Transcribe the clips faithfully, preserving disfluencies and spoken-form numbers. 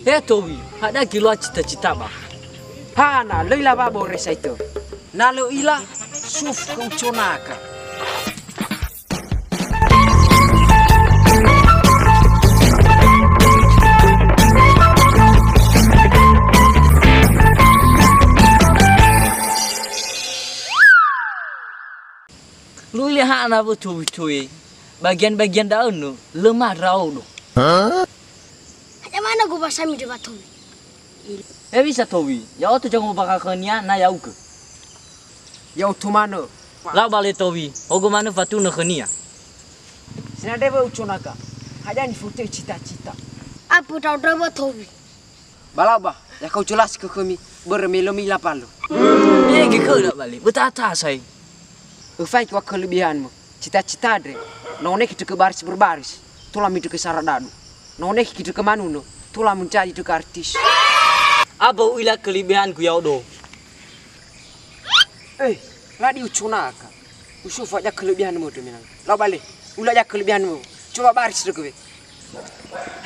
He Towi, hadia göi loa cita-cita ba? Hana, lö ila wa'abore saito. Na lö ila, suf ke uconaka. Lö ila hana wö Towi-towi. Bagian-bagian da'ö nö, lö ma ndra'odo. Hadia manö gobasami döwa Towi? Hewisa Towi, ya'odo zangombakha khönia na ya'ugö. Ya'odo manö. Lau bale Towi, hogö manö fatunö khönia. Sinadrewe uconaka, hadia nifotöi cita-cita. Apu tau dröwö Towi. Ba lau ba, ya kau jelas ke khömi, börö me lö mi'ila balö. Ege khöda bale, bötata sai. Öfaigi wa kelebihanmu. Cita-cita andre, na onekhi tökö baris berbaris, tola mindrökö sara dadu. Na onekhi tökö manunö, tola menjadi tökö artis. Abö u'ila kelebihanku ya'odo. Eh, ladi uconaka. Usufa ya kelebihanmu tu minang. Lau bale, ula ya kelebihanmu. Coba baris tökö we.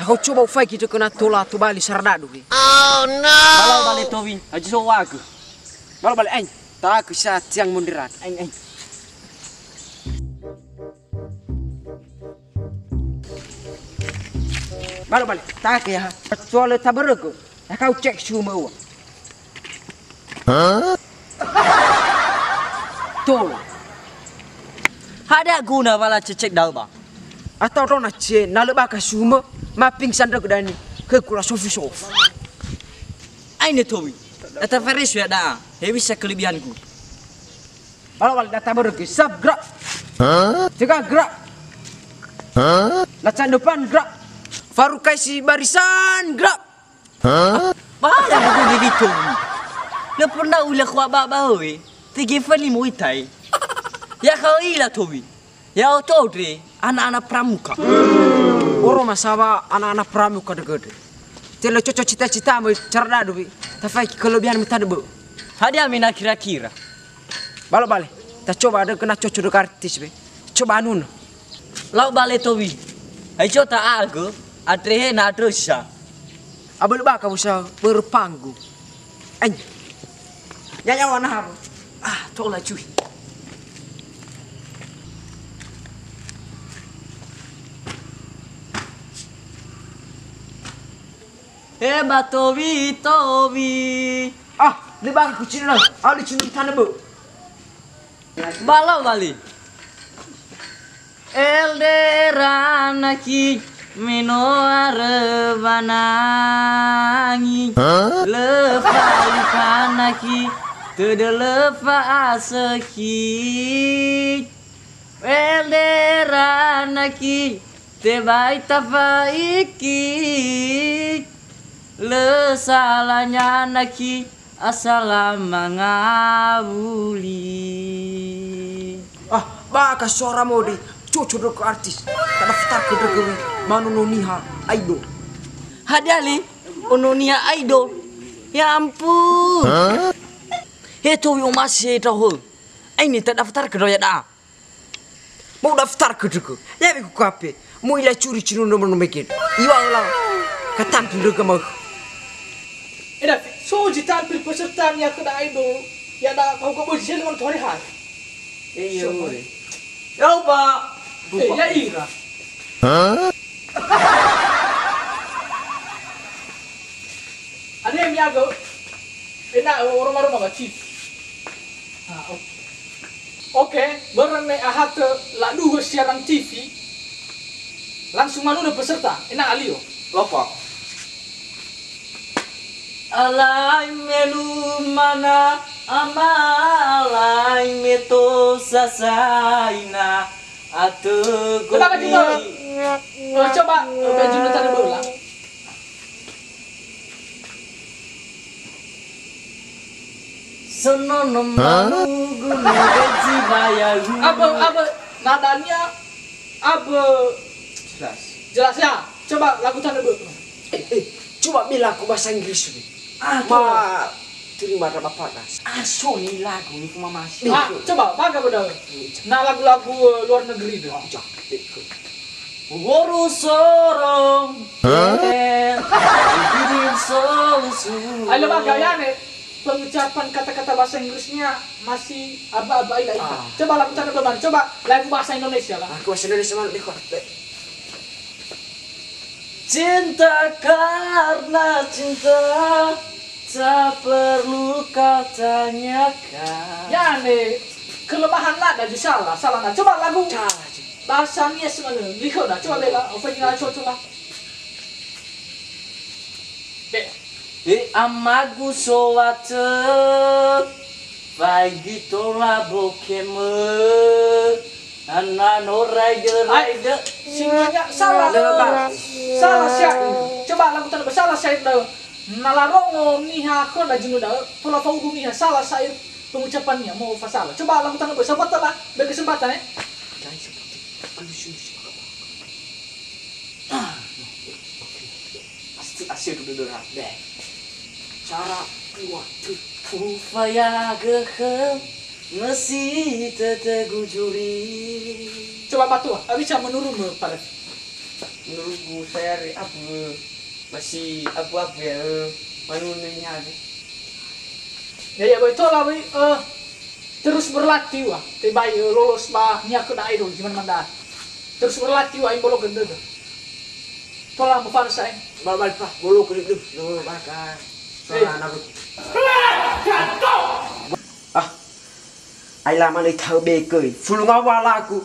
Aku coba ufaigi tökö na tola tobali sara dadu we. Oh no. Ba lau bale Towi, haji so wa'agö. Ba lau bale, aing. Ta'agö sa tiang monderan. Aing, aing. Ba lau bale, ta'agö ya. Soal tabörögö. Ya kau cek sumö ua. Tola. Hadia göna wa lacecek da'ö ba? Atau dona cie na lö bakha sumö, ma pingsan dögö dani, khögu lasofu-sofu. Aine Towi, data faresu ya da'a, hewisa kelebihanku. Ba lau bale data börögö, sab gerak. Tegak gerak. Lacan depan gerak. Farukai si barisan gerak. Ba ya buku didi Towi. Lö pernah u'ila khua ba ba we. Tege fani mo itai. Ya kau ila Towi. Ya oto andre anak-anak pramuka. Oro masawa anak-anak pramuka dögödö. Te lö cocok cita-cita mo cara dadu wi. Tafaigi kelebihanmu tanö bö. Hadia mina kira-kira? Ba lau bale, ta coba dögö na cocok dögö artis be. Coba anunö. Lau bale Towi. Hai cota agö, andre he na andrö sa. Abölö bakha busa börö panggung. Ain. Ya, ya, wana apa? Ah, tola cuy. He ba Towi-towi. Ah, lö bakha kucina. Ah, lucina tanö bö. Ba lau bale. Elderanaki, me no arö wanangi. Hah? Lö fa'alifanaki, tödö lö fa'asökhi. Elderanaki, tebai tafaigi. Lö salanya naki, asala mangawuli. Ah, bakha suara mode, cocok dögö artis. Tadaftarkö dögö wi, manono niha, aido. Hadia li, ono niha aido. Ya ampun. Hah? He Towi omasi he ndra'o hö. Aine tadaftarkö ndra'o ya da'a. Mau daftarkö dögö. Ya be ku kape. Mau ila curi cinu nomor nomor gede. Iwa ela. Katam tundö gamau. Eda, so zi tampil peserta nia ke da idol. Ya da kau kau bozi sel ngon tori hai. Eh, iya, ore. Ya, Pak. Eh, ya ira. Hah? Ada yang miaga. Ena, orang-orang apa, Chief? Ah, oke. Oke, börö me ahatö laduhö siaran T V, langsung manunö peserta, ena'ö alio. Lapa. Alai me lumana ama, alai me tosa saina, atö. Kenapa gitu? Oh, coba, eh, baju lu tadi bola. Sono no. Hah? Manugu no gaji bayahu. Apa, apa, nadania, apa? Jelas. Jelas ya? Coba lagu tanda dulu. Eh, eh, coba bela aku bahasa Inggris dulu. Ah, ma terima ada bapak dah. Ah, so ni lagu ni ku mamasi. Ah, coba, pakai benar. Na lagu-lagu, eh, luar negeri tu. Oh, jangan. Woru sorong. Hah? Eh. Solusi. Ayo, Bang, gaya nih. Pengucapan kata-kata bahasa Inggrisnya masih aba-aba, ila, ila. Ah. Coba lagu tanah beban, coba lagu bahasa Indonesia lah. Aku bahasa Indonesia mana nih, Kak? Cinta karena cinta tak perlu kau tanyakan. Ya, nih, kelemahan nada ju salah, salah nada. Coba lagu bahasa Inggris mana? Lihat dah, coba bela, apa yang cocok lah. Be. E amagu soatö, faigi tola bokemö, ana no raigö-raigö. Ai, singonya salah. Salah syair. Coba lagu tanah salah syair dah. Na larongo niha khöna zinö da'ö, tola faudu niha, salah syair pengucapannya, mau fasala. Coba lagu tanah salah, lah, beri kesempatan, ya. Alusi-alusi. Asi, asi, duduk, duduk, deh. Cara kuat tuh. Ufaya gehöm, mesi tete gujuri. Coba patua, abis ya menurutmu, Pak Ref? Menurutku, saya re-, apa, masih apa-apa ya, eh, manunu ini ada. Ya, ya, boy, tola, boy, eh, terus berlatih, wah. Tebai, eh, lolos ba niha khöda idol, gimana manda? Terus berlatih, wah, imbolo gendede. Tola, mau fana saya. Bal-bal, Pak, bolo ke dulu, dulu, bakar. Eh. Soalnya anak. Ah, ai lama le tau bekö, fulu ngawa lagu,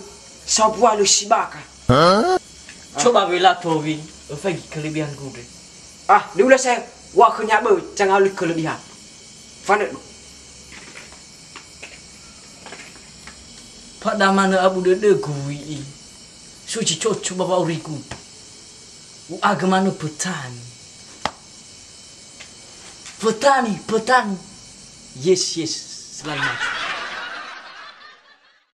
sabualu sibaka. Coba bela towi, öfaigi kelebihan gundre. Ah, diula saya, wa khönia bö, cangalu kelebihan. Fana lu. Pada manö abu dödögu wi'i. Suci coco ba wa'aurigu. U'agö manö pötani. Pötani, pötani. Yes, yes. Selalu maju.